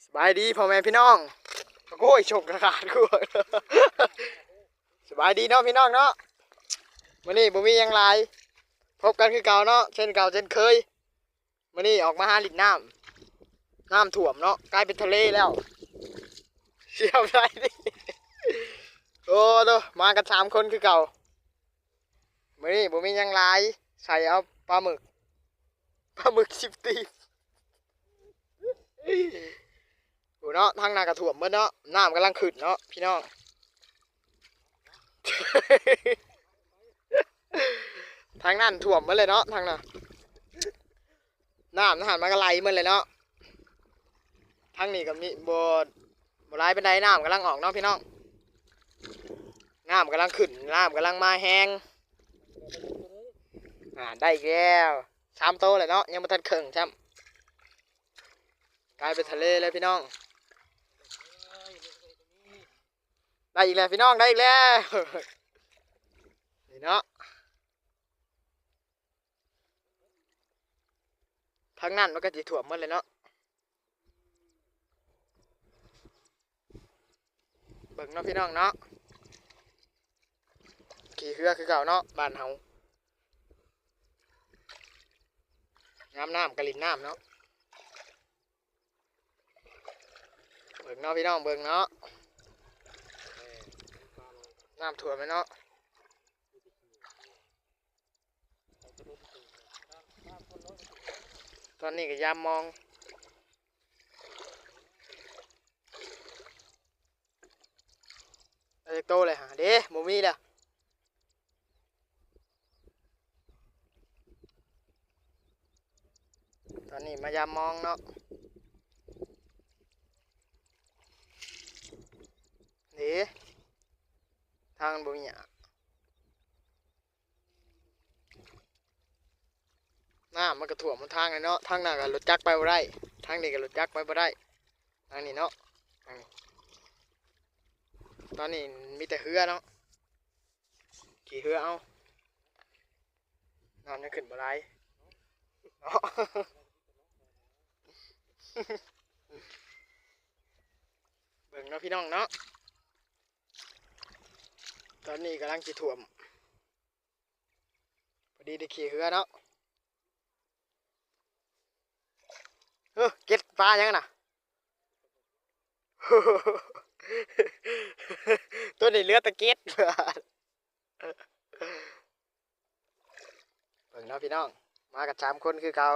ສະບາຍດີພໍ່ແມ່ພີ່ນ້ອງ. ໂອ້ຍ ຊົງກະຂາດກູ. ສະບາຍດີເນາະພີ່ນ້ອງເນາະ. ມື້ນີ້ບໍ່ມີຫຍັງຫຼາຍ ພົບກັນຄືເກົ່າເນາະ ເຊັ່ນເກົ່າເຊັ່ນເຄີຍ. ມື້ນີ້ອອກມາຫາຫຼິ້ນນ້ຳ ນ້ຳຖ້ວມເນາະ ກາຍເປັນທະເລແລ້ວ. ສະບາຍດີ. ໂອ້ໂຕ ມາກັນສາມຄົນຄືເກົ່າ. ມື້ນີ້ບໍ່ມີຫຍັງຫຼາຍ ໃສ່ເອົາປາໝຶກ ປາໝຶກສິບຕີບ. ໂອ້ເນາະ ທາງໜ້າກະຖ້ວມເບິດເນາະ ນ້ຳກຳລັງຂຶ້ນເນາະພີ່ນ້ອງ. ທາງນັ້ນຖ້ວມເບິດເລີຍເນາະ ທາງນັ້ນ ນ້ຳຫັ້ນມັນກະໄຫຼເບິດເລີຍເນາະ. ທາງນີ້ກະມີ ບໍ່ ບໍ່ຫຼາຍປານໃດ ນ້ຳກຳລັງອອກເນາະພີ່ນ້ອງ. ນ້ຳກຳລັງຂຶ້ນ ນ້ຳກຳລັງມາແຮງ. ອ່າ ໄດ້ອີກແລ້ວ ສາມໂຕແລ້ວເນາະ ຍັງບໍ່ທັນເຄິ່ງຊ້ຳ. ກາຍເປັນທະເລເລີຍພີ່ນ້ອງ. ໄດ້ອີກແລ້ວພີ່ນ້ອງ ໄດ້ອີກແລ້ວ ນີ້ເນາະ. ທາງນັ້ນມັນກະຊິຖ້ວມເບິດເລີຍເນາະ. ເບິ່ງເນາະພີ່ນ້ອງເນາະ ຂີ່ເຮືອຄືເກົ່າເນາະ ບ້ານເຮົາ ຍາມນ້ຳກະຫຼິ້ນນ້ຳເນາະ. ເບິ່ງເນາະພີ່ນ້ອງ ເບິ່ງເນາະ ນ້ຳຖ້ວມແລ້ວເນາະ. ຕອນນີ້ກະຍາມມອງ ໄດ້ຈັກໂຕແລ້ວຫາ ເດ້ ບໍ່ມີແລ້ວ. ຕອນນີ້ມາຍາມມອງເນາະ ເດ້ ທາງມັນບໍ່ມີຫຍັງ. ນ້ຳມັນກະຖ້ວມຫົນທາງແລ້ວເນາະ ທາງໜ້າກະລົດຈັກໄປບໍ່ໄດ້ ທາງນີ້ກະລົດຈັກໄປບໍ່ໄດ້ ທາງນີ້ເນາະ ທາງນີ້. ຕອນນີ້ມີແຕ່ເຮືອເນາະ ຂີ່ເຮືອເອົາ ນ້ຳຍັງຂຶ້ນບໍ່ຫຼາຍເນາະ. ເບິ່ງເນາະພີ່ນ້ອງເນາະ ຕອນນີ້ກຳລັງຊິຖ້ວມ ພໍດີໄດ້ຂີ່ເຮືອເນາະ. ເອີ ເກັດປາຫຍັງຫັ້ນນະ ໂຕນີ້ເຫຼືອແຕ່ເກັດ. ເບິ່ງເນາະພີ່ນ້ອງ ມາກັນສາມຄົນຄືເກົ່າ.